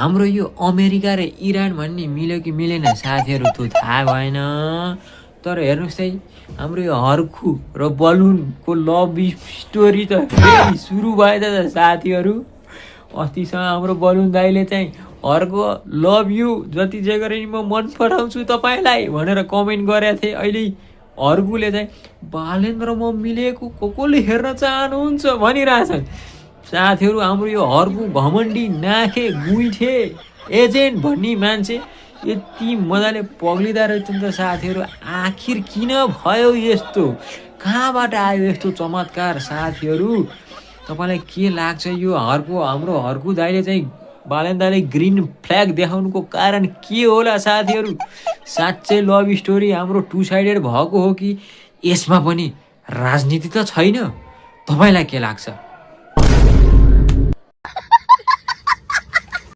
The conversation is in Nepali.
हाम्रो यो अमेरिका र इरान भन्ने मिल्यो कि मिलेन साथीहरू त्यो थाहा भएन। तर हेर्नुहोस् है हाम्रो यो हर्कु र बलुनको लभ स्टोरी त फेरि सुरु भयो त साथीहरू। अस्तिसम्म हाम्रो बलुन दाइले चाहिँ हर्को लभ यु जति जे गरे नि म मन पठाउँछु तपाईँलाई भनेर कमेन्ट गरेको थिएँ। अहिले हर्कुले चाहिँ बालेन्द्र म मिलेको कसले हेर्न चाहनुहुन्छ भनिरहेछन्। साथीहरू हाम्रो यो हर्कु घमण्डी नाखे गुइठे एजेन्ट भन्ने मान्छे यति मजाले पग्लिँदा रहेछन् त साथीहरू। आखिर किन भयो यस्तो, कहाँबाट आयो यस्तो चमत्कार साथीहरू? तपाईँलाई के लाग्छ यो हाम्रो हर्कु दाइले चाहिँ बालेन्द्रले ग्रिन फ्ल्याग देखाउनुको कारण के होला साथीहरू? साँच्चै लभ स्टोरी हाम्रो टु साइडेड भएको हो कि यसमा पनि राजनीति त छैन? तपाईँलाई के लाग्छ?